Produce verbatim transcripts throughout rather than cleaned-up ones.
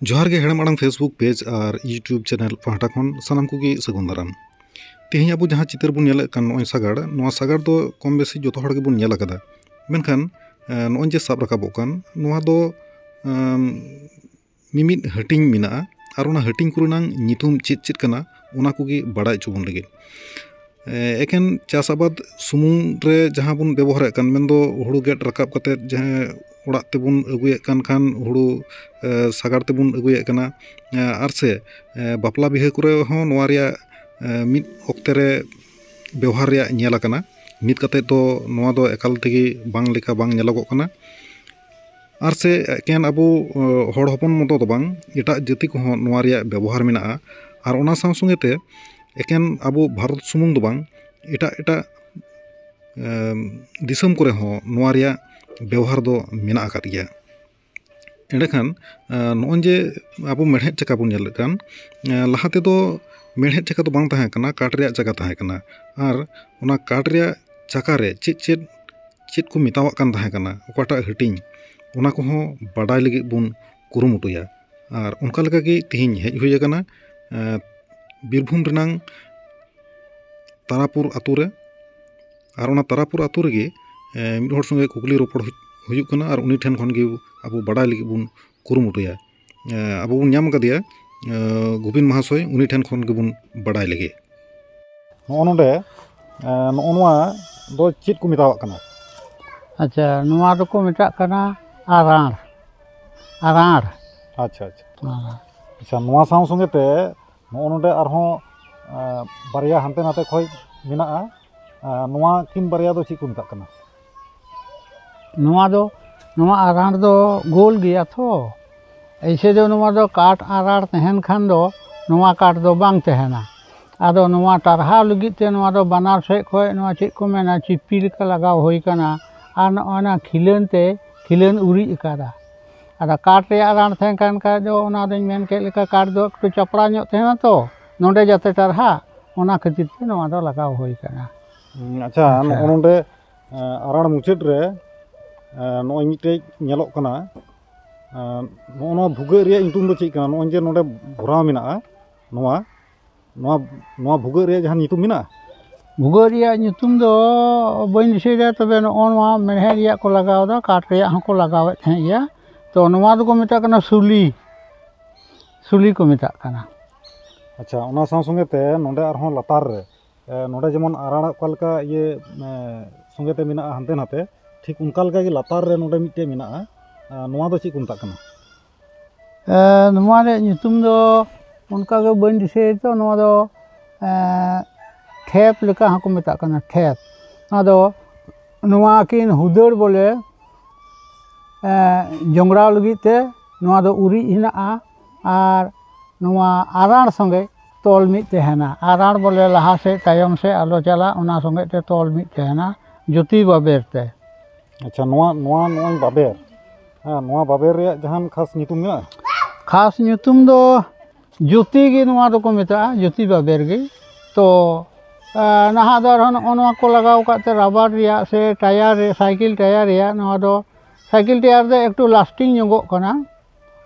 ᱡᱚᱦᱟᱨ ᱜᱮ ᱦᱮᱲᱮᱢ ᱟᱲᱟᱝ Facebook page ᱟᱨ YouTube channel ᱯᱟᱦᱴᱟ ᱠᱷᱚᱱ ᱥᱟᱱᱟᱢ ᱠᱚᱜᱮ ᱥᱟᱹᱜᱩᱱ ᱫᱟᱨᱟᱢ᱾ ᱛᱮᱦᱮᱧ ᱟᱵᱚ ᱡᱟᱦᱟᱸ ᱪᱤᱛᱟᱹᱨ ᱵᱚᱱ ᱧᱮᱞᱮᱫ ᱠᱟᱱ, ᱱᱚᱜᱼᱚᱭ ᱥᱟᱜᱟᱲ, ᱱᱚᱣᱟ ᱥᱟᱜᱟᱲ ᱫᱚ ᱠᱚᱢ ᱵᱮᱥᱤ ᱡᱚᱛᱚ ᱦᱚᱲ ᱜᱮᱵᱚᱱ ᱧᱮᱞ ᱟᱠᱟᱫᱟ᱾ ᱢᱮᱱᱠᱷᱟᱱ ᱱᱚᱜᱼᱚᱭ ᱡᱮ ᱥᱟᱵ ᱨᱟᱠᱟᱵᱚᱜ ᱠᱟᱱ, ᱱᱚᱣᱟ ᱫᱚ ᱢᱤᱢᱤᱫ ᱦᱟᱹᱴᱤᱧ ᱢᱮᱱᱟᱜᱼᱟ᱾ ᱟᱨ ᱚᱱᱟ ᱦᱟᱹᱴᱤᱧ ᱠᱚᱨᱮᱱᱟᱝ ᱧᱩᱛᱩᱢ ᱪᱮᱫ ᱪᱮᱫ ᱠᱟᱱᱟ, ᱚᱱᱟ ᱠᱚᱜᱮ ᱵᱟᱲᱟᱭ ᱦᱚᱪᱚ ᱵᱚᱱ ᱞᱟᱹᱜᱤᱫ᱾ ᱮᱠᱮᱱ ᱪᱟᱥ ᱟᱵᱟᱫ ᱥᱩᱢᱩᱝ ᱨᱮ ᱡᱟᱦᱟᱸ ᱵᱚᱱ ᱵᱮᱵᱚᱦᱟᱨᱮᱫ ᱠᱟᱱ, ᱢᱮᱱᱫᱚ ᱦᱩᱲᱩ ᱜᱮᱫ ᱨᱟᱠᱟᱵ ᱠᱟᱛᱮᱫ ᱡᱟᱦᱟᱸ ᱚᱲᱟᱜ ᱛᱮᱵᱚᱱ ᱟᱹᱜᱩᱭᱮᱫ ᱠᱟᱱ ᱠᱷᱟᱱ, ᱦᱩᱲᱩ ᱥᱟᱜᱟᱲ ᱛᱮᱵᱚᱱ ᱟᱹᱜᱩᱭᱮᱫ ᱠᱟᱱᱟ᱾ ᱟᱨ ᱥᱮ ᱵᱟᱯᱞᱟ ᱵᱤᱦᱟᱹ ᱠᱚᱨᱮ ᱦᱚᱸ ᱱᱚᱣᱟ ᱨᱮᱭᱟᱜ ᱢᱤᱫ ᱚᱠᱛᱮ ᱨᱮ ᱵᱮᱣᱦᱟᱨ ᱨᱮᱭᱟᱜ ᱧᱮᱞ ᱟᱠᱟᱱᱟ᱾ ᱱᱤᱛ ᱠᱟᱛᱮᱫ ᱫᱚ ᱱᱚᱣᱟ ᱫᱚ ᱮᱠᱟᱞ ᱛᱮᱜᱮ ᱵᱟᱝ ᱞᱮᱠᱟ ᱵᱟᱝ ᱧᱮᱞᱚᱜᱚᱜ ᱠᱟᱱᱟ᱾ ᱟᱨ ᱥᱮ ᱮᱠᱮᱱ ᱟᱵᱚ ᱦᱚᱲ ᱦᱚᱯᱚᱱ ᱢᱚᱛᱚ ᱫᱚ ᱵᱟᱝ, ᱮᱴᱟᱜ ᱡᱟᱹᱛᱤ ᱠᱚᱦᱚᱸ ᱱᱚᱣᱟ ᱨᱮᱭᱟᱜ ᱵᱮᱵᱚᱦᱟᱨ ᱢᱮᱱᱟᱜᱼᱟ᱾ ᱟᱨ ᱚᱱᱟ ᱥᱟᱶ ᱥᱚᱸᱜᱮ ᱛᱮ ᱮᱠᱮᱱ ᱟᱵᱚ ᱵᱷᱟᱨᱚᱛ ᱥᱩᱢᱩᱝ ᱫᱚ ᱵᱟᱝ, ᱮᱴᱟᱜ ᱮᱴᱟᱜ ᱫᱤᱥᱚᱢ ᱠᱚᱨᱮ ᱦᱚᱸ ᱱᱚᱣᱟ ᱨᱮᱭᱟᱜ ᱵᱮᱣᱦᱟᱨ ᱫᱚ ᱢᱮᱱᱟᱜ ᱟᱠᱟᱫ ᱜᱮᱭᱟ᱾ ᱮᱸᱰᱮᱠᱷᱟᱱ ᱱᱚᱜᱼᱚᱭ ᱡᱮ ᱟᱵᱚ ᱢᱮᱲᱦᱮᱫ ᱪᱟᱠᱟ ᱵᱚᱱ ᱧᱮᱞᱮᱫ ᱠᱟᱱ, ᱞᱟᱦᱟ ᱛᱮᱫᱚ ᱢᱮᱲᱦᱮᱫ ᱪᱟᱠᱟ ᱫᱚ ᱵᱟᱝ ᱛᱟᱦᱮᱸ ᱠᱟᱱᱟ, ᱠᱟᱴ ᱨᱮᱭᱟᱜ ᱪᱟᱠᱟ ᱛᱟᱦᱮᱸ ᱠᱟᱱᱟ᱾ ᱟᱨ ᱚᱱᱟ ᱠᱟᱴ ᱨᱮᱭᱟᱜ ᱪᱟᱠᱟ ᱨᱮ ᱪᱮᱫ ᱪᱮᱫ ᱪᱮᱫ ᱠᱚ ᱢᱮᱛᱟᱣᱟᱜ ᱠᱟᱱ ᱛᱟᱦᱮᱸ ᱠᱟᱱᱟ, ᱚᱠᱟᱴᱟᱜ ᱦᱟᱹᱴᱤᱧ, ᱚᱱᱟ ᱠᱚᱦᱚᱸ ᱵᱟᱰᱟᱭ ᱞᱟᱹᱜᱤᱫ ᱵᱚᱱ ᱠᱩᱨᱩᱢᱩᱴᱩᱭᱟ᱾ ᱟᱨ ᱚᱱᱠᱟ ᱞᱮᱠᱟᱜᱮ ᱛᱮᱦᱮᱧ ᱦᱮᱡ ᱦᱩᱭ ᱟᱠᱟᱱᱟ ᱵᱤᱨᱵᱷᱩᱢ ᱨᱮᱱᱟᱝ ᱛᱟᱨᱟᱯᱩᱨ ᱟᱛᱳ ᱨᱮ᱾ ᱟᱨ ᱚᱱᱟ ᱛᱟᱨᱟᱯᱩᱨ ᱟᱛᱳ ᱨᱮᱜᱮ ᱢᱤᱫ ᱦᱚᱲ ᱥᱚᱸᱜᱮ ᱠᱩᱠᱞᱤ ᱨᱚᱯᱚᱲ ᱦᱩᱭᱩᱜ ᱠᱟᱱᱟ᱾ ᱟᱨ ᱩᱱᱤ ᱴᱷᱮᱱ ᱠᱷᱚᱱ ᱜᱮ ᱟᱵᱚ ᱵᱟᱰᱟᱭ ᱞᱟᱹᱜᱤᱫ ᱵᱚᱱ ᱠᱩᱨᱩᱢᱩᱴᱩᱭᱟ᱾ ᱟᱵᱚ ᱵᱚᱱ ᱧᱟᱢ ᱟᱠᱟᱫᱮᱭᱟ ᱜᱳᱵᱤᱱ ᱢᱟᱦᱟᱥᱚᱭ, ᱩᱱᱤ ᱴᱷᱮᱱ ᱠᱷᱚᱱ ᱜᱮᱵᱚᱱ ᱵᱟᱰᱟᱭ ᱞᱮᱜᱮ᱾ ᱱᱚᱜᱼᱚ ᱱᱚᱰᱮ ᱱᱚᱜᱼᱚ ᱱᱚᱣᱟ ᱫᱚ ᱪᱮᱫ ᱠᱚ ᱢᱮᱛᱟᱣᱟᱜ ᱠᱟᱱᱟ? ᱟᱪᱪᱷᱟ, ᱱᱚᱣᱟ ᱫᱚᱠᱚ ᱢᱮᱛᱟᱜ ᱠᱟᱱᱟ ᱟᱨᱟᱬ᱾ ᱟᱨᱟᱬ᱾ ᱟᱪᱪᱷᱟ, ᱟᱪᱪᱷᱟ᱾ ᱟᱨᱟᱬ᱾ ᱟᱪᱪᱷᱟ, ᱱᱚᱣᱟ ᱥᱟᱶ ᱥᱚᱸᱜᱮ ᱛᱮ ᱱᱚᱜᱼᱚ ᱱᱚᱰᱮ ᱟᱨᱦᱚᱸ ᱵᱟᱨᱭᱟ ᱦᱟᱱᱛᱮ ᱱᱟᱛᱮ ᱠᱷᱚᱡ ᱢᱮᱱᱟᱜᱼᱟ᱾ ᱱᱚᱣᱟ ᱠᱤᱱ ᱵᱟᱨᱭᱟ ᱫᱚ ᱪᱮᱫ ᱠᱚ ᱢᱮᱛᱟᱜ ᱠᱟᱱᱟ? ᱱᱚᱣᱟ ᱫᱚ, ᱱᱚᱣᱟ ᱟᱨᱟᱬ ᱫᱚ ᱜᱳᱞ ᱜᱮᱭᱟ ᱛᱚ᱾ ᱮᱭᱥᱮ ᱫᱚ ᱱᱚᱣᱟ ᱫᱚ ᱠᱟᱴ ᱟᱨᱟᱬ ᱛᱟᱦᱮᱱ ᱠᱷᱟᱱ ᱫᱚ ᱱᱚᱣᱟ ᱠᱟᱴ ᱫᱚ ᱵᱟᱝ ᱛᱟᱦᱮᱱᱟ᱾ ᱟᱫᱚ ᱱᱚᱣᱟ ᱴᱟᱨᱦᱟᱣ ᱞᱟᱹᱜᱤᱫ ᱛᱮ ᱱᱚᱣᱟ ᱫᱚ ᱵᱟᱱᱟᱨ ᱥᱮᱫ ᱠᱷᱚᱡ ᱱᱚᱣᱟ ᱪᱮᱫ ᱠᱚ ᱢᱮᱱᱟ, ᱪᱤᱯᱤ ᱞᱮᱠᱟ ᱞᱟᱜᱟᱣ ᱦᱩᱭ ᱠᱟᱱᱟ᱾ ᱟᱨ ᱱᱚᱜᱼᱚ ᱱᱟ ᱠᱷᱤᱞᱟᱹᱱ ᱛᱮ ᱠᱷᱤᱞᱟᱹᱱ ᱩᱨᱤᱡ ᱟᱠᱟᱫᱟ᱾ ᱟᱫᱚ ᱠᱟᱴ ᱨᱮᱭᱟᱜ ᱟᱨᱟᱬ ᱛᱟᱦᱮᱸ ᱠᱟᱱ ᱠᱷᱟᱡ ᱫᱚ ᱚᱱᱟ ᱫᱚᱧ ᱢᱮᱱ ᱠᱮᱫ ᱞᱮᱠᱟ ᱠᱟᱴ ᱫᱚ ᱮᱠᱴᱩ ᱪᱟᱯᱲᱟ ᱧᱚᱜ ᱛᱟᱦᱮᱱᱟ ᱛᱚ, ᱱᱚᱰᱮ ᱡᱟᱛᱮ ᱴᱟᱨᱦᱟᱜ, ᱚᱱᱟ ᱠᱷᱟᱹᱛᱤᱨ ᱛᱮ ᱱᱚᱣᱟ ᱫᱚ ᱞᱟᱜᱟᱣ ᱦᱩᱭ ᱠᱟᱱᱟ᱾ ᱦᱩᱸ, ᱟᱪᱪᱷᱟ, ᱟᱪᱪᱷᱟ᱾ ᱱᱚᱜᱼᱚ ᱱᱚᱰᱮ, ᱮᱸ, ᱟᱨᱟᱬ ᱢᱩᱪᱟᱹᱫ ᱨᱮ, ᱮᱸ, ᱱᱚᱜᱼᱚᱭ ᱢᱤᱫᱴᱮᱡ ᱧᱮᱞᱚᱜ ᱠᱟᱱᱟ, ᱟᱨ ᱱᱚᱜᱼᱚ ᱱᱚᱣᱟ ᱵᱷᱩᱜᱟᱹᱜ ᱨᱮᱭᱟᱜ ᱧᱩᱛᱩᱢ ᱫᱚ ᱪᱮᱫ ᱠᱟᱱᱟ? ᱱᱚᱜᱼᱚᱭ ᱡᱮ ᱱᱚᱰᱮ ᱵᱷᱚᱨᱟᱣ ᱢᱮᱱᱟᱜᱼᱟ, ᱱᱚᱣᱟ ᱱᱚᱣᱟ ᱱᱚᱣᱟ ᱵᱷᱩᱜᱟᱹᱜ ᱨᱮᱭᱟᱜ ᱡᱟᱦᱟᱱ ᱧᱩᱛᱩᱢ ᱢᱮᱱᱟᱜᱼᱟ? ᱵᱷᱩᱜᱟᱹᱜ ᱨᱮᱭᱟᱜ ᱧᱩᱛᱩᱢ ᱫᱚ ᱵᱟᱹᱧ ᱫᱤᱥᱟᱹᱭᱮᱫᱟ, ᱛᱚᱵᱮ ᱱᱚᱜᱼᱚ ᱱᱚᱣᱟ ᱢᱮᱬᱦᱮᱫ ᱨᱮᱭᱟᱜ ᱠᱚ ᱞᱟᱜᱟᱣ ᱮᱫᱟ, ᱠᱟᱴ ᱨᱮᱭᱟᱜ ᱦᱚᱸᱠᱚ ᱞᱟᱜᱟᱣᱮᱫ ᱛᱟᱦᱮᱸᱫ ᱜᱮᱭᱟ᱾ ᱛᱚ ᱱᱚᱣᱟ ᱫᱚᱠᱚ ᱢᱮᱛᱟᱜ ᱠᱟᱱᱟ ᱥᱩᱞᱤ, ᱥᱩᱞᱤ ᱠᱚ ᱢᱮᱛᱟᱜ ᱠᱟᱱᱟ᱾ ᱟᱪᱪᱷᱟ, ᱚᱱᱟ ᱥᱟᱶ ᱥᱚᱸᱜᱮ ᱛᱮ ᱱᱚᱰᱮ ᱟᱨᱦᱚᱸ ᱞᱟᱛᱟᱨ ᱨᱮ, ᱮ, ᱱᱚᱰᱮ ᱡᱮᱢᱚᱱ ᱟᱨᱟᱲ ᱚᱠᱟ ᱞᱮᱠᱟ ᱤᱭᱟᱹ, ᱮ, ᱥᱚᱸᱜᱮ ᱛᱮ ᱢᱮᱱᱟᱜᱼᱟ ᱦᱟᱱᱛᱮ ᱱᱟᱛᱮ, ᱴᱷᱤᱠ ᱚᱱᱠᱟ ᱞᱮᱠᱟ ᱜᱮ ᱞᱟᱛᱟᱨ ᱨᱮ ᱱᱚᱰᱮ ᱢᱤᱫᱴᱮᱡ ᱢᱮᱱᱟᱜᱼᱟ᱾ ᱮ, ᱱᱚᱣᱟ ᱫᱚ ᱪᱮᱫ ᱠᱚ ᱢᱮᱛᱟᱜ ᱠᱟᱱᱟ? ᱮ, ᱱᱚᱣᱟ ᱨᱮᱭᱟᱜ ᱧᱩᱛᱩᱢ ᱫᱚ ᱚᱱᱠᱟ ᱜᱮ ᱵᱟᱹᱧ ᱫᱤᱥᱟᱹᱭᱮᱫ ᱫᱚ᱾ ᱱᱚᱣᱟ ᱫᱚ, ᱮ, ᱴᱷᱮᱯ ᱞᱮᱠᱟ ᱦᱚᱸᱠᱚ ᱢᱮᱛᱟᱜ ᱠᱟᱱᱟ, ᱴᱷᱮᱯ᱾ ᱟᱫᱚ ᱱᱚᱣᱟ ᱠᱤᱱ ᱦᱩᱫᱟᱹᱲ ᱵᱚᱞᱮ, ᱮ, ᱡᱚᱝᱜᱽᱲᱟᱣ ᱞᱟᱹᱜᱤᱫ ᱛᱮ ᱱᱚᱣᱟ ᱫᱚ ᱩᱨᱤᱡ ᱦᱮᱱᱟᱜᱼᱟ ᱟᱨ ᱱᱚᱣᱟ ᱟᱨᱟᱲ ᱥᱚᱸᱜᱮ ᱛᱚᱞ ᱢᱤᱫ ᱛᱟᱦᱮᱱᱟ᱾ ᱟᱨᱟᱲ ᱵᱚᱞᱮ ᱞᱟᱦᱟ ᱥᱮᱫ ᱛᱟᱭᱚᱢ ᱥᱮᱫ ᱟᱞᱚ ᱪᱟᱞᱟᱜ, ᱚᱱᱟ ᱥᱚᱸᱜᱮ ᱛᱮ ᱛᱚᱞ ᱢᱤᱫ ᱛᱟᱦᱮᱱᱟ ᱡᱩᱛᱤ ᱵᱟᱵᱮᱨ ᱛᱮ᱾ ᱟᱪᱪᱷᱟ, ᱱᱚᱣᱟ, ᱱᱚᱣᱟ ᱱᱚᱜᱼᱚᱭ ᱵᱟᱵᱮᱨ, ᱦᱮᱸ, ᱱᱚᱣᱟ ᱵᱟᱵᱮᱨ ᱨᱮᱭᱟᱜ ᱡᱟᱦᱟᱱ ᱠᱷᱟᱥ ᱧᱩᱛᱩᱢ ᱢᱮᱱᱟᱜᱼᱟ? ᱠᱷᱟᱥ ᱧᱩᱛᱩᱢ ᱫᱚ ᱡᱩᱛᱤ ᱜᱮ, ᱱᱚᱣᱟ ᱫᱚᱠᱚ ᱢᱮᱛᱟᱜᱼᱟ ᱡᱩᱛᱤ ᱵᱟᱵᱮᱨ ᱜᱮ᱾ ᱛᱚ, ᱮ, ᱱᱟᱦᱟᱜ ᱫᱚ ᱟᱨᱦᱚᱸ ᱱᱚᱜᱼᱚ ᱱᱚᱣᱟ ᱠᱚ ᱞᱟᱜᱟᱣ ᱟᱠᱟᱫ ᱛᱮ ᱨᱟᱵᱟᱨ ᱨᱮᱭᱟᱜ ᱥᱮ ᱴᱟᱭᱟᱨ ᱨᱮ, ᱥᱟᱭᱠᱮᱞ ᱴᱟᱭᱟᱨ ᱨᱮᱭᱟᱜ, ᱱᱚᱣᱟ ᱫᱚ ᱥᱟᱭᱠᱮᱞ ᱴᱟᱭᱟᱨ ᱫᱚ ᱮᱠᱴᱩ ᱞᱟᱥᱴᱤᱝ ᱧᱚᱜᱚᱜ ᱠᱟᱱᱟ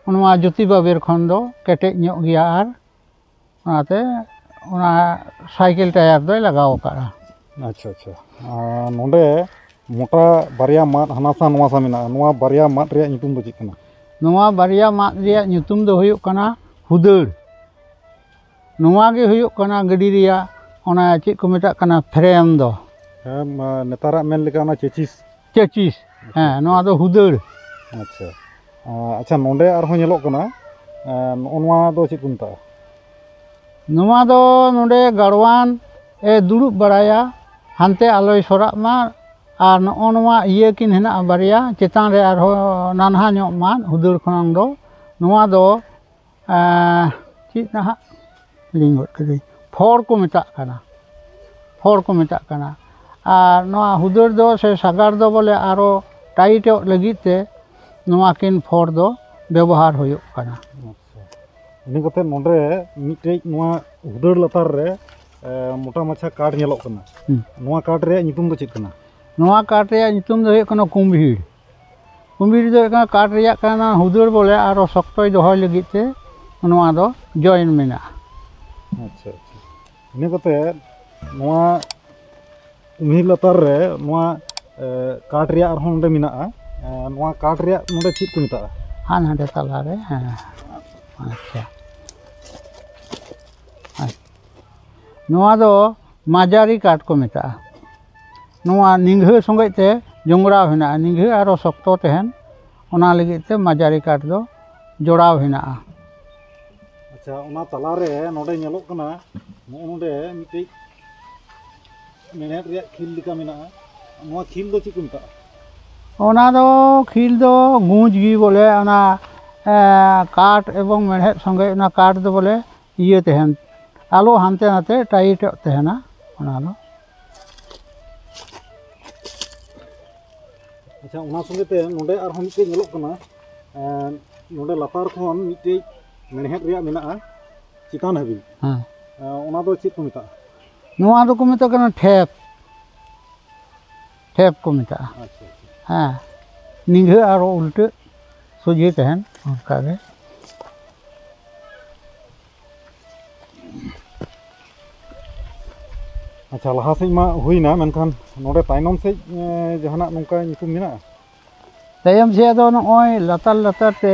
ᱱᱚᱣᱟ ᱡᱩᱛᱤ ᱵᱟᱵᱮᱨ ᱠᱷᱚᱱ ᱫᱚ, ᱠᱮᱴᱮᱡ ᱧᱚᱜ ᱜᱮᱭᱟ᱾ ᱟᱨ ᱚᱱᱟᱛᱮ ᱚᱱᱟ ᱥᱟᱭᱠᱮᱞ ᱴᱟᱭᱟᱨ ᱫᱚᱭ ᱞᱟᱜᱟᱣ ᱟᱠᱟᱫᱼᱟ᱾ ᱟᱪᱪᱷᱟ, ᱟᱪᱪᱷᱟ᱾ ᱟᱨ ᱱᱚᱰᱮ ᱢᱚᱴᱟ ᱵᱟᱨᱭᱟ ᱢᱟᱫ ᱦᱟᱱᱟ ᱥᱟ ᱱᱚᱣᱟ ᱥᱟ ᱢᱮᱱᱟᱜᱼᱟ, ᱱᱚᱣᱟ ᱵᱟᱨᱭᱟ ᱢᱟᱫ ᱨᱮᱭᱟᱜ ᱧᱩᱛᱩᱢ ᱫᱚ ᱪᱮᱫ ᱠᱟᱱᱟ? ᱱᱚᱣᱟ ᱵᱟᱨᱭᱟ ᱢᱟᱫ ᱨᱮᱭᱟᱜ ᱧᱩᱛᱩᱢ ᱫᱚ ᱦᱩᱭᱩᱜ ᱠᱟᱱᱟ ᱦᱩᱫᱟᱹᱲ᱾ ᱱᱚᱣᱟ ᱜᱮ ᱦᱩᱭᱩᱜ ᱠᱟᱱᱟ ᱜᱟᱹᱰᱤ ᱨᱮᱭᱟᱜ ᱚᱱᱟ ᱪᱮᱫ ᱠᱚ ᱢᱮᱛᱟᱜ ᱠᱟᱱᱟ, ᱯᱷᱨᱮᱢ ᱫᱚ᱾ ᱦᱮᱸ, ᱢᱟ, ᱱᱮᱛᱟᱨᱟᱜ ᱢᱮᱱ ᱞᱮᱠᱟ ᱚᱱᱟ ᱪᱮᱪᱤᱥ᱾ ᱪᱮᱪᱤᱥ᱾ ᱦᱮᱸ, ᱱᱚᱣᱟ ᱫᱚ ᱦᱩᱫᱟᱹᱲ᱾ ᱟᱪᱪᱷᱟ᱾ ᱟᱪᱪᱷᱟ, ᱱᱚᱰᱮ ᱟᱨᱦᱚᱸ ᱧᱮᱞᱚᱜ ᱠᱟᱱᱟ, ᱱᱚᱜᱼᱚ ᱱᱚᱣᱟ ᱫᱚ ᱪᱮᱫ ᱠᱚ ᱢᱮᱛᱟᱜᱼᱟ? ᱱᱚᱣᱟ ᱫᱚ ᱱᱚᱰᱮ ᱜᱟᱲᱣᱟᱱ ᱮ ᱫᱩᱲᱩᱵ ᱵᱟᱲᱟᱭᱟ, ᱦᱟᱱᱛᱮ ᱟᱞᱚᱭ ᱥᱚᱨᱟᱜ ᱢᱟ᱾ ᱟᱨ ᱱᱚᱜᱼᱚ ᱱᱚᱣᱟ ᱤᱭᱟᱹ ᱠᱤᱱ ᱦᱮᱱᱟᱜᱼᱟ ᱵᱟᱨᱭᱟ, ᱪᱮᱛᱟᱱ ᱨᱮ ᱟᱨᱦᱚᱸ ᱱᱟᱱᱦᱟ ᱧᱚᱜ ᱢᱟᱫ ᱦᱩᱫᱟᱹᱲ ᱠᱷᱚᱱᱟᱝ ᱫᱚ᱾ ᱱᱚᱣᱟ ᱫᱚ ᱮᱸ, ᱪᱮᱫ ᱱᱟᱦᱟᱜ ᱦᱤᱲᱤᱧ ᱜᱚᱫ ᱠᱤᱫᱟᱹᱧ, ᱯᱷᱚᱲ ᱠᱚ ᱢᱮᱛᱟᱜ ᱠᱟᱱᱟ, ᱯᱷᱚᱲ ᱠᱚ ᱢᱮᱛᱟᱜ ᱠᱟᱱᱟ᱾ ᱟᱨ ᱱᱚᱣᱟ ᱦᱩᱫᱟᱹᱲ ᱫᱚ ᱥᱮ ᱥᱟᱜᱟᱲ ᱫᱚ ᱵᱚᱞᱮ ᱟᱨᱚ ᱴᱟᱭᱤᱴᱚᱜ ᱞᱟᱹᱜᱤᱫ ᱛᱮ ᱱᱚᱣᱟ ᱠᱤᱱ ᱯᱷᱚᱲ ᱫᱚ ᱵᱮᱵᱚᱦᱟᱨ ᱦᱩᱭᱩᱜ ᱠᱟᱱᱟ᱾ ᱟᱪᱪᱷᱟ, ᱤᱱᱟᱹ ᱠᱟᱛᱮ ᱱᱚᱰᱮ ᱢᱤᱫᱴᱮᱡ ᱱᱚᱣᱟ ᱦᱩᱫᱟᱹᱲ ᱞᱟᱛᱟᱨ ᱨᱮ, ᱮ, ᱢᱚᱴᱟ ᱢᱟᱪᱷᱟ ᱠᱟᱴ ᱧᱮᱞᱚᱜ ᱠᱟᱱᱟ᱾ ᱦᱩᱸ᱾ ᱱᱚᱣᱟ ᱠᱟᱴ ᱨᱮᱭᱟᱜ ᱧᱩᱛᱩᱢ ᱫᱚ ᱪᱮᱫ ᱠᱟᱱᱟ? ᱱᱚᱣᱟ ᱠᱟᱴ ᱨᱮᱭᱟᱜ ᱧᱩᱛᱩᱢ ᱫᱚ ᱦᱩᱭᱩᱜ ᱠᱟᱱᱟ ᱠᱩᱢᱵᱷᱤᱲ᱾ ᱠᱩᱢᱤᱨ ᱫᱚ ᱦᱩᱭᱩᱜ ᱠᱟᱱᱟ ᱠᱟᱴ ᱨᱮᱭᱟᱜ ᱠᱟᱱᱟ, ᱦᱩᱫᱟᱹᱲ ᱵᱚᱞᱮ ᱟᱨᱚ ᱥᱚᱠᱛᱚᱭ ᱫᱚᱦᱚᱭ ᱞᱟᱹᱜᱤᱫ ᱛᱮ ᱱᱚᱣᱟ ᱫᱚ ᱡᱚᱭᱮᱱ ᱢᱮᱱᱟᱜᱼᱟ᱾ ᱟᱪᱪᱷᱟ, ᱟᱪᱪᱷᱟ᱾ ᱤᱱᱟᱹ ᱠᱟᱛᱮ ᱱᱚᱣᱟ ᱠᱩᱢᱤᱨ ᱞᱟᱛᱟᱨ ᱨᱮ ᱱᱚᱣᱟ, ᱮ, ᱠᱟᱴ ᱨᱮᱭᱟᱜ ᱟᱨᱦᱚᱸ ᱱᱚᱰᱮ ᱢᱮᱱᱟᱜᱼᱟ᱾ ᱮ, ᱱᱚᱣᱟ ᱠᱟᱴ ᱨᱮᱭᱟᱜ ᱱᱚᱰᱮ ᱪᱮᱫ ᱠᱚ ᱢᱮᱛᱟᱜᱼᱟ? ᱦᱟᱱ ᱦᱟᱸᱰᱮ ᱛᱟᱞᱟᱨᱮ, ᱦᱮᱸ᱾ ᱟᱪᱪᱷᱟ᱾ ᱱᱚᱣᱟ ᱫᱚ ᱢᱟᱡᱟᱨᱤ ᱠᱟᱴ ᱠᱚ ᱢᱮᱛᱟᱜᱼᱟ᱾ ᱱᱚᱣᱟ ᱱᱤᱝᱜᱷᱟᱹ ᱥᱚᱸᱜᱮ ᱛᱮ ᱡᱚᱝᱜᱽᱲᱟᱣ ᱦᱮᱱᱟᱜᱼᱟ, ᱱᱤᱝᱜᱷᱟᱹ ᱟᱨᱚ ᱥᱚᱠᱛᱚ ᱛᱟᱦᱮᱱ, ᱚᱱᱟ ᱞᱟᱹᱜᱤᱫ ᱛᱮ ᱢᱟᱡᱟᱨᱤ ᱠᱟᱴ ᱫᱚ ᱡᱚᱲᱟᱣ ᱦᱮᱱᱟᱜᱼᱟ᱾ ᱟᱪᱪᱷᱟ, ᱚᱱᱟ ᱛᱟᱞᱟᱨᱮ ᱱᱚᱰᱮ ᱧᱮᱞᱚᱜ ᱠᱟᱱᱟ, ᱱᱚᱜᱼᱚ ᱱᱚᱰᱮ ᱢᱤᱫᱴᱤᱡ ᱢᱮᱬᱦᱮᱫ ᱨᱮᱭᱟᱜ ᱠᱷᱤᱞ ᱞᱮᱠᱟ ᱢᱮᱱᱟᱜᱼᱟ᱾ ᱱᱚᱣᱟ ᱠᱷᱤᱞ ᱫᱚ ᱪᱮᱫ ᱠᱚ ᱢᱮᱛᱟᱜᱼᱟ? ᱚᱱᱟ ᱫᱚ ᱠᱷᱤᱞ ᱫᱚ ᱜᱩᱸᱡ ᱜᱮ ᱵᱚᱞᱮ, ᱚᱱᱟ, ᱮ, ᱠᱟᱴ ᱮᱵᱚᱝ ᱢᱮᱬᱦᱮᱫ ᱥᱚᱸᱜᱮ ᱚᱱᱟ ᱠᱟᱴ ᱫᱚ ᱵᱚᱞᱮ ᱤᱭᱟᱹ ᱛᱟᱦᱮᱱ, ᱟᱞᱚ ᱦᱟᱱᱛᱮ ᱱᱟᱛᱮ ᱴᱟᱭᱤᱴᱚᱜ ᱛᱟᱦᱮᱱᱟ ᱚᱱᱟ ᱫᱚ᱾ ᱟᱪᱪᱷᱟ, ᱚᱱᱟ ᱥᱚᱸᱜᱮ ᱛᱮ ᱱᱚᱰᱮ ᱟᱨᱦᱚᱸ ᱢᱤᱫᱴᱮᱡ ᱧᱮᱞᱚᱜ ᱠᱟᱱᱟ, ᱮᱸ, ᱱᱚᱰᱮ ᱞᱟᱛᱟᱨ ᱠᱷᱚᱱ ᱢᱤᱫᱴᱮᱡ ᱢᱮᱬᱦᱮᱫ ᱨᱮᱭᱟᱜ ᱢᱮᱱᱟᱜᱼᱟ ᱪᱮᱛᱟᱱ ᱦᱟᱹᱵᱤᱡ᱾ ᱦᱮᱸ᱾ ᱮᱸ, ᱚᱱᱟ ᱫᱚ ᱪᱮᱫ ᱠᱚ ᱢᱮᱛᱟᱜᱼᱟ? ᱱᱚᱣᱟ ᱫᱚᱠᱚ ᱢᱮᱛᱟᱜ ᱠᱟᱱᱟ ᱴᱷᱮᱯ, ᱴᱷᱮᱯ ᱠᱚ ᱢᱮᱛᱟᱜᱼᱟ᱾ ᱟᱪᱪᱷᱟ, ᱟᱪᱪᱷᱟ᱾ ᱦᱮᱸ, ᱱᱤᱝᱜᱷᱟᱹ ᱟᱨᱚ ᱩᱞᱴᱟᱹ ᱥᱚᱡᱷᱮ ᱛᱟᱦᱮᱱ ᱚᱱᱠᱟ ᱜᱮ᱾ ᱟᱪᱪᱷᱟ, ᱞᱟᱦᱟ ᱥᱮᱫ ᱢᱟ ᱦᱩᱭᱱᱟ, ᱢᱮᱱᱠᱷᱟᱱ ᱱᱚᱰᱮ ᱛᱟᱭᱱᱚᱢ ᱥᱮᱫ, ᱮ, ᱡᱟᱦᱟᱱᱟᱜ ᱱᱚᱝᱠᱟ ᱧᱩᱛᱩᱢ ᱢᱮᱱᱟᱜᱼᱟ? ᱛᱟᱭᱚᱢ ᱥᱮᱫ ᱫᱚ ᱱᱚᱜᱼᱚᱭ ᱞᱟᱛᱟᱨ ᱞᱟᱛᱟᱨ ᱛᱮ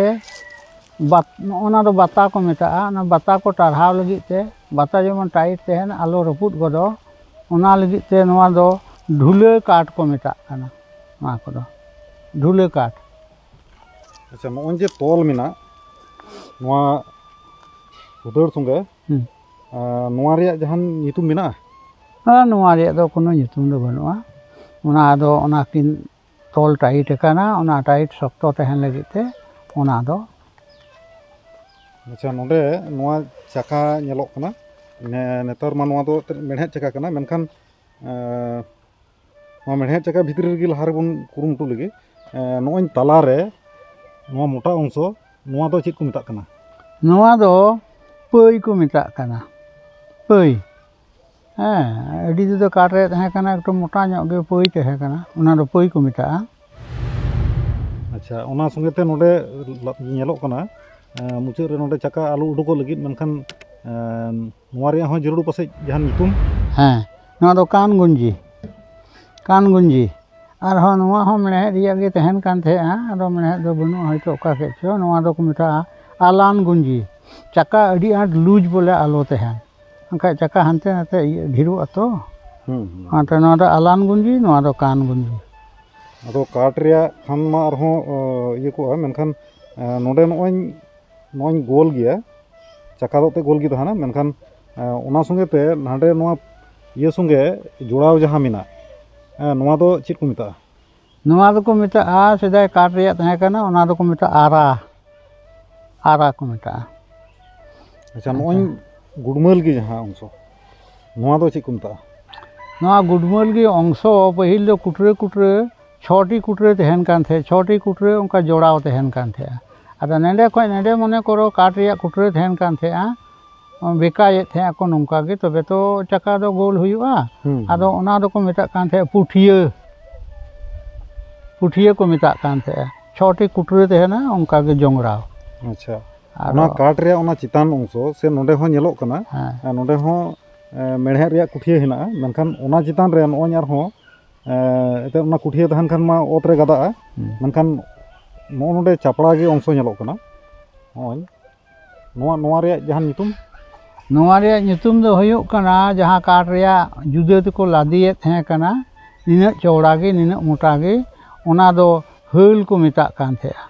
ᱵᱟᱛ-, ᱱᱚᱜᱼᱚ ᱱᱟ ᱫᱚ ᱵᱟᱛᱟ ᱠᱚ ᱢᱮᱛᱟᱜᱼᱟ᱾ ᱚᱱᱟ ᱵᱟᱛᱟ ᱠᱚ ᱴᱟᱨᱦᱟᱣ ᱞᱟᱹᱜᱤᱫ ᱛᱮ, ᱵᱟᱛᱟ ᱡᱮᱢᱚᱱ ᱴᱟᱭᱤᱴ ᱛᱟᱦᱮᱱ, ᱟᱞᱚ ᱨᱟᱹᱯᱩᱫ ᱜᱚᱫᱚᱜ, ᱚᱱᱟ ᱞᱟᱹᱜᱤᱫ ᱛᱮ ᱱᱚᱣᱟ ᱫᱚ ᱰᱷᱩᱞᱟᱹ ᱠᱟᱴ ᱠᱚ ᱢᱮᱛᱟᱜ ᱠᱟᱱᱟ᱾ ᱱᱚᱣᱟ ᱠᱚᱫᱚ ᱰᱷᱩᱞᱟᱹ ᱠᱟᱴ᱾ ᱟᱪᱪᱷᱟ, ᱱᱚᱜᱼᱚᱭ ᱡᱮ ᱛᱚᱞ ᱢᱮᱱᱟᱜ ᱱᱚᱣᱟ ᱦᱩᱫᱟᱹᱲ ᱥᱚᱸᱜᱮ, ᱦᱩᱸ᱾ ᱟᱨ ᱱᱚᱣᱟ ᱨᱮᱭᱟᱜ ᱡᱟᱦᱟᱱ ᱧᱩᱛᱩᱢ ᱢᱮᱱᱟᱜᱼᱟ? ᱟᱨ ᱱᱚᱣᱟ ᱨᱮᱭᱟᱜ ᱫᱚ ᱠᱳᱱᱳ ᱧᱩᱛᱩᱢ ᱫᱚ ᱵᱟᱹᱱᱩᱜᱼᱟ᱾ ᱚᱱᱟ ᱫᱚ ᱚᱱᱟ ᱠᱤᱱ ᱛᱚᱞ ᱴᱟᱭᱤᱴ ᱟᱠᱟᱱᱟ, ᱚᱱᱟ ᱴᱟᱭᱤᱴ ᱥᱚᱠᱛᱚ ᱛᱟᱦᱮᱱ ᱞᱟᱹᱜᱤᱫ ᱛᱮ ᱚᱱᱟ ᱫᱚ᱾ ᱟᱪᱪᱷᱟ, ᱱᱚᱰᱮ ᱱᱚᱣᱟ ᱪᱟᱠᱟ ᱧᱮᱞᱚᱜ ᱠᱟᱱᱟ, ᱱᱮ-, ᱱᱮᱛᱟᱨ ᱢᱟ ᱱᱚᱣᱟ ᱫᱚ ᱢᱮᱬᱦᱮᱫ ᱪᱟᱠᱟ ᱠᱟᱱᱟ, ᱢᱮᱱᱠᱷᱟᱱ, ᱮᱸ, ᱱᱚᱣᱟ ᱢᱮᱬᱦᱮᱫ ᱪᱟᱠᱟ ᱵᱷᱤᱛᱨᱤ ᱨᱮᱜᱮ ᱞᱟᱦᱟ ᱨᱮᱵᱚᱱ ᱠᱩᱨᱩᱢᱩᱴᱩ ᱞᱮᱜᱮ᱾ ᱮᱸ, ᱱᱚᱜᱼᱚᱭ ᱛᱟᱞᱟᱨᱮ ᱱᱚᱣᱟ ᱢᱚᱴᱟ ᱚᱝᱥᱚ, ᱱᱚᱣᱟ ᱫᱚ ᱪᱮᱫ ᱠᱚ ᱢᱮᱛᱟᱜ ᱠᱟᱱᱟ? ᱱᱚᱣᱟ ᱫᱚ ᱯᱟᱹᱭ ᱠᱚ ᱢᱮᱛᱟᱜ ᱠᱟᱱᱟ, ᱯᱟᱹᱭ᱾ ᱦᱮᱸ, ᱟᱹᱰᱤ ᱡᱩᱫᱟᱹ ᱠᱟᱴ ᱨᱮ ᱛᱟᱦᱮᱸ ᱠᱟᱱᱟ, ᱮᱠᱴᱩ ᱢᱚᱴᱟ ᱧᱚᱜ ᱜᱮ ᱯᱟᱹᱭ ᱛᱟᱦᱮᱸ ᱠᱟᱱᱟ, ᱚᱱᱟ ᱫᱚ ᱯᱟᱹᱭ ᱠᱚ ᱢᱮᱛᱟᱜᱼᱟ᱾ ᱟᱪᱪᱷᱟ, ᱟᱪᱪᱷᱟ, ᱚᱱᱟ ᱥᱚᱸᱜᱮ ᱛᱮ ᱱᱚᱰᱮ ᱞᱟ-, ᱧᱮᱞᱚᱜ ᱠᱟᱱᱟ, ᱮᱸ, ᱢᱩᱪᱟᱹᱫ ᱨᱮ ᱱᱚᱰᱮ ᱪᱟᱠᱟ ᱟᱞᱚ ᱩᱰᱩᱠᱚᱜ ᱞᱟᱹᱜᱤᱫ, ᱢᱮᱱᱠᱷᱟᱱ, ᱮᱸ, ᱱᱚᱣᱟ ᱨᱮᱭᱟᱜ ᱦᱚᱸ ᱡᱟᱹᱨᱩᱲ ᱯᱟᱥᱮᱡ ᱡᱟᱦᱟᱱ ᱧᱩᱛᱩᱢ? ᱦᱮᱸ, ᱱᱚᱣᱟ ᱫᱚ ᱠᱟᱱ ᱜᱩᱸᱡᱤ, ᱠᱟᱱ ᱜᱩᱸᱡᱤ᱾ ᱟᱨᱦᱚᱸ ᱱᱚᱣᱟ ᱦᱚᱸ ᱢᱮᱬᱦᱮᱫ ᱨᱮᱭᱟᱜ ᱜᱮ ᱛᱟᱦᱮᱱ ᱠᱟᱱ ᱛᱟᱦᱮᱸᱜᱼᱟ, ᱟᱫᱚ ᱢᱮᱬᱦᱮᱫ ᱫᱚ ᱵᱟᱹᱱᱩᱜᱼᱟ, ᱦᱚᱭᱛᱳ ᱚᱠᱟ ᱠᱮᱫ ᱪᱚ᱾ ᱱᱚᱣᱟ ᱫᱚᱠᱚ ᱢᱮᱛᱟᱜᱼᱟ ᱟᱞᱟᱱ ᱜᱩᱸᱡᱤ᱾ ᱪᱟᱠᱟ ᱟᱹᱰᱤ ᱟᱸᱴ ᱞᱩᱡᱽ ᱵᱚᱞᱮ ᱟᱞᱚ ᱛᱟᱦᱮᱱ, ᱵᱟᱝᱠᱷᱟᱡ ᱪᱟᱠᱟ ᱦᱟᱱᱛᱮ ᱱᱟᱛᱮ ᱤᱭᱟᱹ ᱰᱷᱮᱨᱚᱜᱼᱟ ᱛᱚ᱾ ᱦᱩᱸ, ᱦᱩᱸ᱾ ᱚᱱᱟᱛᱮ ᱱᱚᱣᱟ ᱫᱚ ᱟᱞᱟᱱ ᱜᱩᱸᱡᱤ, ᱱᱚᱣᱟ ᱫᱚ ᱠᱟᱱ ᱜᱩᱸᱡᱤ᱾ ᱟᱫᱚ ᱠᱟᱴ ᱨᱮᱭᱟᱜ ᱠᱷᱟᱱ ᱢᱟ ᱟᱨᱦᱚᱸ, ᱚ, ᱤᱭᱟᱹ ᱠᱚᱜᱼᱟ, ᱢᱮᱱᱠᱷᱟᱱ, ᱮ, ᱱᱚᱰᱮ ᱱᱚᱜᱼᱚᱭ, ᱱᱚᱜᱼᱚᱭ ᱜᱳᱞ ᱜᱮᱭᱟ, ᱪᱟᱠᱟ ᱫᱚ ᱛᱮ ᱜᱳᱞ ᱜᱮ ᱛᱟᱦᱮᱱᱟ, ᱢᱮᱱᱠᱷᱟᱱ, ᱮ, ᱚᱱᱟ ᱥᱚᱸᱜᱮ ᱛᱮ ᱱᱟᱰᱮ ᱱᱚᱣᱟ ᱤᱭᱟᱹ ᱥᱚᱸᱜᱮ ᱡᱚᱲᱟᱣ ᱡᱟᱦᱟᱸ ᱢᱮᱱᱟᱜ, ᱮ, ᱱᱚᱣᱟ ᱫᱚ ᱪᱮᱫ ᱠᱚ ᱢᱮᱛᱟᱜᱼᱟ? ᱱᱚᱣᱟ ᱫᱚᱠᱚ ᱢᱮᱛᱟᱜᱼᱟ, ᱥᱮᱫᱟᱭ ᱠᱟᱴ ᱨᱮᱭᱟᱜ ᱛᱟᱦᱮᱸ ᱠᱟᱱᱟ, ᱚᱱᱟ ᱫᱚᱠᱚ ᱢᱮᱛᱟᱜᱼᱟ ᱟᱨᱟ, ᱟᱨᱟ ᱠᱚ ᱢᱮᱛᱟᱜᱼᱟ᱾ ᱟᱪᱪᱷᱟ, ᱱᱚᱜᱼᱚᱭ ᱜᱩᱰᱢᱟᱹᱞ ᱜᱮ ᱡᱟᱦᱟᱸ ᱚᱝᱥᱚ, ᱱᱚᱣᱟ ᱫᱚ ᱪᱮᱫ ᱠᱚ ᱢᱮᱛᱟᱜᱼᱟ? ᱱᱚᱣᱟ ᱜᱩᱰᱢᱟᱹᱞ ᱜᱮ ᱚᱝᱥᱚ ᱯᱟᱹᱦᱤᱞ ᱫᱚ ᱠᱩᱴᱨᱟᱹ ᱠᱩᱴᱨᱟᱹ ᱪᱷᱚᱴᱤ ᱠᱩᱴᱨᱟᱹ ᱛᱟᱦᱮᱱ ᱠᱟᱱ ᱛᱟᱦᱮᱸᱫ, ᱪᱷᱚᱴᱤ ᱠᱩᱴᱨᱟᱹ ᱚᱱᱠᱟ ᱡᱚᱲᱟᱣ ᱛᱟᱦᱮᱱ ᱠᱟᱱ ᱛᱟᱦᱮᱸᱫᱼᱟ᱾ ᱟᱫᱚ ᱱᱚᱸᱰᱮ ᱠᱷᱚᱱ ᱱᱚᱸᱰᱮ ᱢᱚᱱᱮ ᱠᱚᱨᱚ ᱠᱟᱴ ᱨᱮᱭᱟᱜ ᱠᱩᱴᱨᱟᱹ ᱛᱟᱦᱮᱱ ᱠᱟᱱ ᱛᱟᱦᱮᱸᱫᱼᱟ, ᱵᱮᱠᱟᱭᱮᱫ ᱛᱟᱦᱮᱸᱫ ᱟᱠᱚ ᱱᱚᱝᱠᱟ ᱜᱮ, ᱛᱚᱵᱮ ᱛᱚ ᱪᱟᱠᱟ ᱫᱚ ᱜᱳᱞ ᱦᱩᱭᱩᱜᱼᱟ᱾ ᱦᱩᱸ, ᱟᱫᱚ ᱦᱩᱸ᱾ ᱚᱱᱟ ᱫᱚᱠᱚ ᱢᱮᱛᱟᱜ ᱠᱟᱱ ᱛᱟᱦᱮᱸᱫ ᱯᱩᱴᱷᱤᱭᱟᱹ, ᱯᱩᱴᱷᱤᱭᱟᱹ ᱠᱚ ᱢᱮᱛᱟᱜ ᱠᱟᱱ ᱛᱟᱦᱮᱸᱫᱼᱟ᱾ ᱪᱷᱚᱴᱤ ᱠᱩᱴᱨᱟᱹ ᱛᱟᱦᱮᱱᱟ ᱚᱱᱠᱟ ᱜᱮ ᱡᱚᱝᱲᱟᱣ᱾ ᱟᱪᱪᱷᱟ, ᱟᱫᱚ ᱚᱱᱟ ᱠᱟᱴ ᱨᱮᱭᱟᱜ ᱚᱱᱟ ᱪᱮᱛᱟᱱ ᱚᱝᱥᱚ ᱥᱮ ᱱᱚᱸᱰᱮ ᱦᱚᱸ ᱧᱮᱞᱚᱜ ᱠᱟᱱᱟ, ᱦᱮᱸ᱾ ᱟᱨ ᱱᱚᱸᱰᱮ ᱦᱚᱸ, ᱮ, ᱢᱮᱬᱦᱮᱫ ᱨᱮᱭᱟᱜ ᱠᱩᱴᱷᱤᱭᱟᱹ ᱦᱮᱱᱟᱜᱼᱟ, ᱢᱮᱱᱠᱷᱟᱱ ᱚᱱᱟ ᱪᱮᱛᱟᱱ ᱨᱮ ᱱᱚᱜᱼᱚᱭ ᱟᱨᱦᱚᱸ, ᱮ, ᱮᱱᱛᱮᱫ ᱚᱱᱟ ᱠᱩᱴᱷᱤᱭᱟᱹ ᱛᱟᱦᱮᱱ ᱠᱷᱟᱱ ᱢᱟ ᱚᱛ ᱨᱮ ᱜᱟᱫᱟᱜᱼᱟ, ᱦᱩᱸ᱾ ᱢᱮᱱᱠᱷᱟᱱ ᱱᱚᱜᱼᱚ ᱱᱚᱰᱮ ᱪᱟᱯᱲᱟ ᱜᱮ ᱚᱝᱥᱚ ᱧᱮᱞᱚᱜ ᱠᱟᱱᱟ᱾ ᱱᱚᱜᱼᱚᱭ ᱱᱚᱣᱟ, ᱱᱚᱣᱟ ᱨᱮᱭᱟᱜ ᱡᱟᱦᱟᱱ ᱧᱩᱛᱩᱢ? ᱱᱚᱣᱟ ᱨᱮᱭᱟᱜ ᱧᱩᱛᱩᱢ ᱫᱚ ᱦᱩᱭᱩᱜ ᱠᱟᱱᱟ, ᱡᱟᱦᱟᱸ ᱠᱟᱴ ᱨᱮᱭᱟᱜ ᱡᱩᱫᱟᱹ ᱛᱮᱠᱚ ᱞᱟᱫᱮᱭᱮᱫ ᱛᱟᱦᱮᱸ ᱠᱟᱱᱟ, ᱱᱤᱱᱟᱹᱜ ᱪᱚᱣᱲᱟ ᱜᱮ, ᱱᱤᱱᱟᱹᱜ ᱢᱚᱴᱟ ᱜᱮ, ᱚᱱᱟ ᱫᱚ ᱦᱟᱹᱞ ᱠᱚ ᱢᱮᱛᱟᱜ ᱠᱟᱱ ᱛᱟᱦᱮᱸᱜᱼᱟ᱾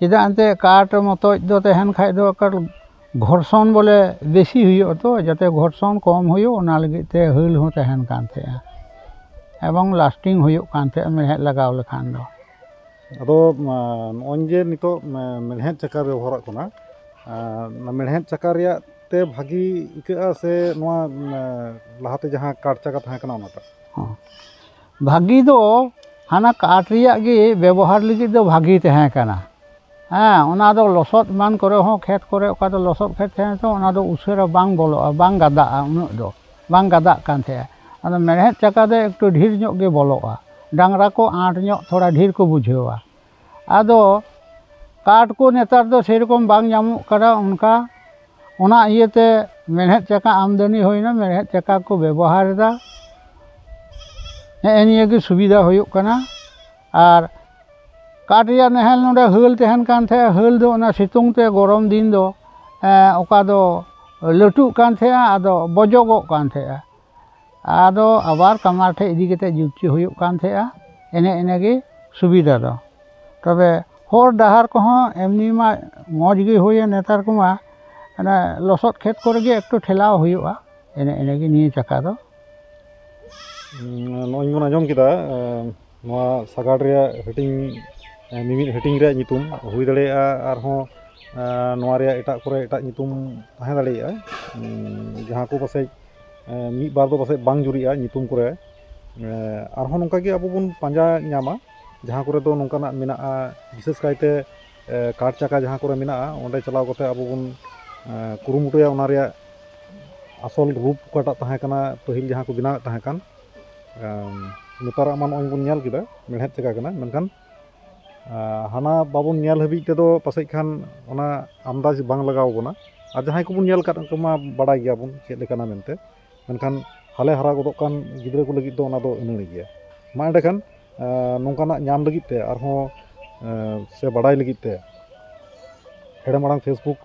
ᱪᱮᱫᱟᱜ ᱮᱱᱛᱮᱫ ᱠᱟᱴ ᱢᱚᱛᱚᱡ ᱫᱚ ᱛᱟᱦᱮᱱ ᱠᱷᱟᱡ ᱫᱚ ᱮᱠᱟᱞ ᱜᱷᱚᱨᱥᱚᱱ ᱵᱚᱞᱮ ᱵᱮᱥᱤ ᱦᱩᱭᱩᱜᱼᱟ ᱛᱚ, ᱡᱟᱛᱮ ᱜᱷᱚᱨᱥᱚᱱ ᱠᱚᱢ ᱦᱩᱭᱩᱜ, ᱚᱱᱟ ᱞᱟᱹᱜᱤᱫ ᱛᱮ ᱦᱟᱹᱞ ᱦᱚᱸ ᱛᱟᱦᱮᱱ ᱠᱟᱱ ᱛᱟᱦᱮᱸᱜᱼᱟ ᱮᱵᱚᱝ lasting ᱦᱩᱭᱩᱜ ᱠᱟᱱ ᱛᱟᱦᱮᱸᱜᱼᱟ ᱢᱮᱬᱦᱮᱫ ᱞᱟᱜᱟᱣ ᱞᱮᱠᱷᱟᱱ ᱫᱚ᱾ ᱟᱫᱚ, ᱟ, ᱱᱚᱜᱼᱚᱭ ᱡᱮ ᱱᱤᱛᱚᱜ, ᱢᱮ-, ᱢᱮᱬᱦᱮᱫ ᱪᱟᱠᱟ ᱵᱮᱵᱚᱦᱟᱨᱚᱜ ᱠᱟᱱᱟ, ᱟ, ᱚᱱᱟ ᱢᱮᱬᱦᱮᱫ ᱪᱟᱠᱟ ᱨᱮᱭᱟᱜ ᱛᱮ ᱵᱷᱟᱹᱜᱤ ᱟᱹᱭᱠᱟᱹᱜᱼᱟ ᱥᱮ ᱱᱚᱣᱟ, ᱢᱮ, ᱞᱟᱦᱟᱛᱮ ᱡᱟᱦᱟᱸ ᱠᱟᱴ ᱪᱟᱠᱟ ᱛᱟᱦᱮᱸ ᱠᱟᱱᱟ ᱚᱱᱟᱴᱟᱜ? ᱦᱚᱸ᱾ ᱵᱷᱟᱹᱜᱤ ᱫᱚ ᱦᱟᱱᱟ ᱠᱟᱴ ᱨᱮᱭᱟᱜ ᱜᱮ ᱵᱮᱵᱚᱦᱟᱨ ᱞᱟᱹᱜᱤᱫ ᱫᱚ ᱵᱷᱟᱹᱜᱤ ᱛᱟᱦᱮᱸ ᱠᱟᱱᱟ᱾ ᱦᱮᱸ, ᱚᱱᱟ ᱫᱚ ᱞᱚᱥᱚᱫ ᱮᱢᱟᱱ ᱠᱚᱨᱮ ᱦᱚᱸ, ᱠᱷᱮᱛ ᱠᱚᱨᱮ ᱚᱠᱟ ᱫᱚ ᱞᱚᱥᱚᱫ ᱠᱷᱮᱛ ᱛᱟᱦᱮᱸ ᱛᱚ, ᱚᱱᱟ ᱫᱚ ᱩᱥᱟᱹᱨᱟ ᱵᱟᱝ ᱵᱚᱞᱚᱜᱼᱟ, ᱵᱟᱝ ᱜᱟᱫᱟᱜᱼᱟ, ᱩᱱᱟᱹᱜ ᱫᱚ ᱵᱟᱝ ᱜᱟᱫᱟᱜ ᱠᱟᱱ ᱛᱟᱦᱮᱸᱜᱼᱟ᱾ ᱟᱫᱚ ᱢᱮᱬᱦᱮᱫ ᱪᱟᱠᱟ ᱫᱚ ᱮᱠᱴᱩ ᱰᱷᱮᱨ ᱧᱚᱜ ᱜᱮ ᱵᱚᱞᱚᱜᱼᱟ, ᱰᱟᱝᱨᱟ ᱠᱚ ᱟᱸᱴ ᱧᱚᱜ ᱛᱷᱚᱲᱟ ᱰᱷᱮᱨ ᱠᱚ ᱵᱩᱡᱷᱟᱹᱣᱟ᱾ ᱟᱫᱚ ᱠᱟᱴ ᱠᱚ ᱱᱮᱛᱟᱨ ᱫᱚ ᱥᱮᱨᱚᱠᱚᱢ ᱵᱟᱝ ᱧᱟᱢᱚᱜ ᱠᱟᱱᱟ ᱚᱱᱠᱟ᱾ ᱚᱱᱟ ᱤᱭᱟᱹᱛᱮ ᱢᱮᱬᱦᱮᱫ ᱪᱟᱠᱟ ᱟᱢᱫᱟᱱᱤ ᱦᱩᱭᱱᱟ, ᱢᱮᱬᱦᱮᱫ ᱪᱟᱠᱟ ᱠᱚ ᱵᱮᱵᱚᱦᱟᱨ ᱮᱫᱟ᱾ ᱱᱮᱜᱼᱮ ᱱᱤᱭᱟᱹ ᱜᱮ ᱥᱩᱵᱤᱫᱷᱟ ᱦᱩᱭᱩᱜ ᱠᱟᱱᱟ᱾ ᱟᱨ ᱠᱟᱴ ᱨᱮᱭᱟᱜ ᱱᱟᱦᱮᱞ ᱱᱚᱰᱮ ᱦᱟᱹᱞ ᱛᱟᱦᱮᱱ ᱠᱟᱱ ᱛᱟᱦᱮᱸᱜᱼᱟ, ᱦᱟᱹᱞ ᱫᱚ ᱚᱱᱟ ᱥᱤᱛᱩᱝ ᱛᱮ ᱜᱚᱨᱚᱢ ᱫᱤᱱ ᱫᱚ, ᱮᱸ, ᱚᱠᱟ ᱫᱚ ᱞᱟᱹᱴᱩᱜ ᱠᱟᱱ ᱛᱟᱦᱮᱸᱜᱼᱟ, ᱟᱫᱚ ᱵᱚᱡᱚᱜᱚᱜ ᱠᱟᱱ ᱛᱟᱦᱮᱸᱜᱼᱟ᱾ ᱟᱫᱚ ᱟᱵᱟᱨ ᱠᱟᱢᱟᱨ ᱴᱷᱮᱡ ᱤᱫᱤ ᱠᱟᱛᱮ ᱡᱩᱠᱛᱤ ᱦᱩᱭᱩᱜ ᱠᱟᱱ ᱛᱟᱦᱮᱸᱜᱼᱟ᱾ ᱮᱱᱮ ᱮᱱᱮ ᱜᱮ ᱥᱩᱵᱤᱫᱷᱟ ᱫᱚ᱾ ᱛᱚᱵᱮ ᱦᱚᱨ ᱰᱟᱦᱟᱨ ᱠᱚᱦᱚᱸ ᱮᱢᱱᱤ ᱢᱟ ᱢᱚᱡᱽ ᱜᱮ ᱦᱩᱭᱮᱱ, ᱱᱮᱛᱟᱨ ᱠᱚᱢᱟ ᱚᱱᱮ ᱞᱚᱥᱚᱫ ᱠᱷᱮᱛ ᱠᱚᱨᱮ ᱜᱮ ᱮᱠᱴᱩ ᱴᱷᱮᱞᱟᱣ ᱦᱩᱭᱩᱜᱼᱟ᱾ ᱮᱱᱮ ᱮᱱᱮ ᱜᱮ ᱱᱤᱭᱟᱹ ᱪᱟᱠᱟ ᱫᱚ᱾ ᱩᱸ, ᱱᱚᱜᱼᱚᱭ ᱵᱚᱱ ᱟᱸᱡᱚᱢ ᱠᱮᱫᱟ, ᱮᱸ, ᱱᱚᱣᱟ ᱥᱟᱜᱟᱲ ᱨᱮᱭᱟᱜ ᱦᱟᱹᱴᱤᱧ, ᱮᱸ, ᱢᱤᱢᱤᱫ ᱦᱟᱹᱴᱤᱧ ᱨᱮᱭᱟᱜ ᱧᱩᱛᱩᱢ ᱦᱩᱭ ᱫᱟᱲᱮᱭᱟᱜᱼᱟ, ᱟᱨᱦᱚᱸ, ᱮᱸ, ᱱᱚᱣᱟ ᱨᱮᱭᱟᱜ ᱮᱴᱟᱜ ᱠᱚᱨᱮ ᱮᱴᱟᱜ ᱧᱩᱛᱩᱢ ᱛᱟᱦᱮᱸ ᱫᱟᱲᱮᱭᱟᱜᱼᱟ, ᱩᱸ, ᱡᱟᱦᱟᱸ ᱠᱚ ᱯᱟᱥᱮᱡ, ᱮᱸ, ᱢᱤᱫ ᱵᱟᱨ ᱫᱚ ᱯᱟᱥᱮᱡ ᱵᱟᱝ ᱡᱩᱨᱤᱜᱼᱟ ᱧᱩᱛᱩᱢ ᱠᱚᱨᱮ᱾ ᱮᱸ, ᱟᱨᱦᱚᱸ ᱱᱚᱝᱠᱟ ᱜᱮ ᱟᱵᱚ ᱵᱚᱱ ᱯᱟᱸᱡᱟ ᱧᱟᱢᱟ, ᱡᱟᱦᱟᱸ ᱠᱚᱨᱮ ᱫᱚ ᱱᱚᱝᱠᱟᱱᱟᱜ ᱢᱮᱱᱟᱜᱼᱟ, ᱵᱤᱥᱮᱥ ᱠᱟᱭᱛᱮ, ᱮᱸ, ᱠᱟᱴ ᱪᱟᱠᱟ ᱡᱟᱦᱟᱸ ᱠᱚᱨᱮ ᱢᱮᱱᱟᱜᱼᱟ, ᱚᱸᱰᱮ ᱪᱟᱞᱟᱣ ᱠᱟᱛᱮ ᱟᱵᱚ ᱵᱚᱱ, ᱮᱸ, ᱠᱩᱨᱩᱢᱩᱴᱩᱭᱟ ᱚᱱᱟ ᱨᱮᱭᱟᱜ ᱟᱥᱚᱞ ᱨᱩᱯ ᱚᱠᱟᱴᱟᱜ ᱛᱟᱦᱮᱸ ᱠᱟᱱᱟ, ᱯᱟᱹᱦᱤᱞ ᱡᱟᱦᱟᱸ ᱠᱚ ᱵᱮᱱᱟᱣᱮᱫ ᱛᱟᱦᱮᱸ ᱠᱟᱱ᱾ ᱮᱸ, ᱱᱮᱛᱟᱨᱟᱜ ᱢᱟ ᱱᱚᱜᱼᱚᱭ ᱵᱚᱱ ᱧᱮᱞ ᱠᱮᱫᱟ, ᱢᱮᱬᱦᱮᱫ ᱪᱟᱠᱟ ᱠᱟᱱᱟ, ᱢᱮᱱᱠᱷᱟᱱ, ᱮᱸ, ᱦᱟᱱᱟ ᱵᱟᱵᱚᱱ ᱧᱮᱞ ᱦᱟᱹᱵᱤᱡ ᱛᱮᱫᱚ ᱯᱟᱥᱮᱡ ᱠᱷᱟᱱ ᱚᱱᱟ ᱟᱢᱫᱟᱡᱽ ᱵᱟᱝ ᱞᱟᱜᱟᱣ ᱵᱚᱱᱟ᱾ ᱟᱨ ᱡᱟᱦᱟᱸᱭ ᱠᱚᱵᱚᱱ ᱧᱮᱞ ᱟᱠᱟᱫ ᱩᱱᱠᱩ ᱢᱟ ᱵᱟᱲᱟᱭ ᱜᱮᱭᱟᱵᱚᱱ ᱪᱮᱫ ᱞᱮᱠᱟᱱᱟ ᱢᱮᱱᱛᱮ, ᱢᱮᱱᱠᱷᱟᱱ ᱦᱟᱞᱮ ᱦᱟᱨᱟ ᱜᱚᱫᱚᱜ ᱠᱟᱱ ᱜᱤᱫᱽᱨᱟᱹ ᱠᱚ ᱞᱟᱹᱜᱤᱫ ᱫᱚ ᱚᱱᱟ ᱫᱚ ᱟᱹᱱᱟᱹᱲᱤ ᱜᱮᱭᱟ᱾ ᱢᱟ ᱮᱸᱰᱮᱠᱷᱟᱱ, ᱮᱸ, ᱱᱚᱝᱠᱟᱱᱟᱜ ᱧᱟᱢ ᱞᱟᱹᱜᱤᱫ ᱛᱮ ᱟᱨᱦᱚᱸ, ᱮᱸ, ᱥᱮ ᱵᱟᱲᱟᱭ ᱞᱟᱹᱜᱤᱫ ᱛᱮ ᱦᱮᱲᱮᱢ ᱟᱲᱟᱝ Facebook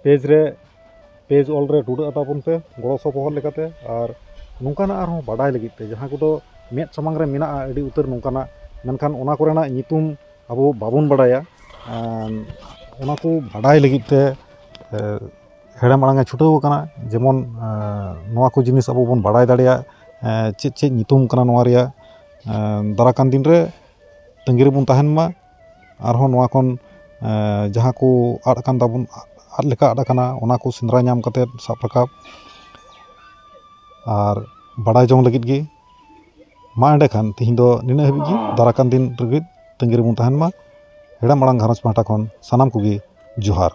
ᱯᱮᱡᱽ ᱨᱮ, ᱯᱮᱡᱽ ᱚᱞ ᱨᱮ ᱴᱩᱰᱟᱹᱜ ᱛᱟᱵᱚᱱ ᱯᱮ ᱜᱚᱲᱚ ᱥᱚᱯᱚᱦᱚᱫ ᱞᱮᱠᱟᱛᱮ᱾ ᱟᱨ ᱱᱚᱝᱠᱟᱱᱟᱜ ᱟᱨᱦᱚᱸ ᱵᱟᱰᱟᱭ ᱞᱟᱹᱜᱤᱫ ᱛᱮ, ᱡᱟᱦᱟᱸ ᱠᱚᱫᱚ ᱢᱮᱫ ᱥᱟᱢᱟᱝ ᱨᱮ ᱢᱮᱱᱟᱜᱼᱟ ᱟᱹᱰᱤ ᱩᱛᱟᱹᱨ ᱱᱚᱝᱠᱟᱱᱟᱜ, ᱢᱮᱱᱠᱷᱟᱱ ᱚᱱᱟ ᱠᱚᱨᱮᱱᱟᱜ ᱧᱩᱛᱩᱢ ᱟᱵᱚ ᱵᱟᱵᱚᱱ ᱵᱟᱰᱟᱭᱟ, ᱟᱨ ᱚᱱᱟ ᱠᱚ ᱵᱟᱰᱟᱭ ᱞᱟᱹᱜᱤᱫ ᱛᱮ, ᱮ, ᱦᱮᱲᱮᱢ ᱟᱲᱟᱝ ᱮ ᱪᱷᱩᱴᱟᱹᱣ ᱟᱠᱟᱱᱟ᱾ ᱡᱮᱢᱚᱱ, ᱮ, ᱱᱚᱣᱟ ᱠᱚ ᱡᱤᱱᱤᱥ ᱟᱵᱚ ᱵᱚᱱ ᱵᱟᱰᱟᱭ ᱫᱟᱲᱮᱭᱟᱜ, ᱮ, ᱪᱮᱫ ᱪᱮᱫ ᱧᱩᱛᱩᱢ ᱠᱟᱱᱟ ᱱᱚᱣᱟ ᱨᱮᱭᱟᱜ, ᱮ, ᱫᱟᱨᱟ ᱠᱟᱱ ᱫᱤᱱ ᱨᱮ ᱛᱟᱺᱜᱤ ᱨᱮᱵᱚᱱ ᱛᱟᱦᱮᱱ ᱢᱟ᱾ ᱟᱨᱦᱚᱸ ᱱᱚᱣᱟ ᱠᱷᱚᱱ, ᱮ, ᱡᱟᱦᱟᱸ ᱠᱚ ᱟᱫ ᱟᱠᱟᱱ ᱛᱟᱵᱚᱱ, ᱟᱫ ᱞᱮᱠᱟ ᱟᱫ ᱟᱠᱟᱱᱟ, ᱚᱱᱟ ᱠᱚ ᱥᱮᱸᱫᱽᱨᱟ ᱧᱟᱢ ᱠᱟᱛᱮ ᱥᱟᱵ ᱨᱟᱠᱟᱵ ᱟᱨ ᱵᱟᱰᱟᱭ ᱡᱚᱝ ᱞᱟᱹᱜᱤᱫ ᱜᱮ᱾ ᱢᱟ ᱮᱸᱰᱮᱠᱷᱟᱱ ᱛᱤᱦᱤᱧ ᱫᱚ ᱱᱤᱱᱟᱹᱜ ᱦᱟᱹᱵᱤᱡ ᱜᱮ, ᱫᱟᱨᱟ ᱠᱟᱱ ᱫᱤᱱ ᱨᱮᱜᱮ ᱛᱟᱺᱜᱤ ᱨᱮᱵᱚᱱ ᱛᱟᱦᱮᱱ ᱢᱟ᱾ ᱦᱮᱲᱮᱢ ᱟᱲᱟᱝ ᱜᱷᱟᱨᱚᱸᱡᱽ ᱯᱟᱦᱴᱟ ᱠᱷᱚᱱ ᱥᱟᱱᱟᱢ ᱠᱚᱜᱮ ᱡᱚᱦᱟᱨ᱾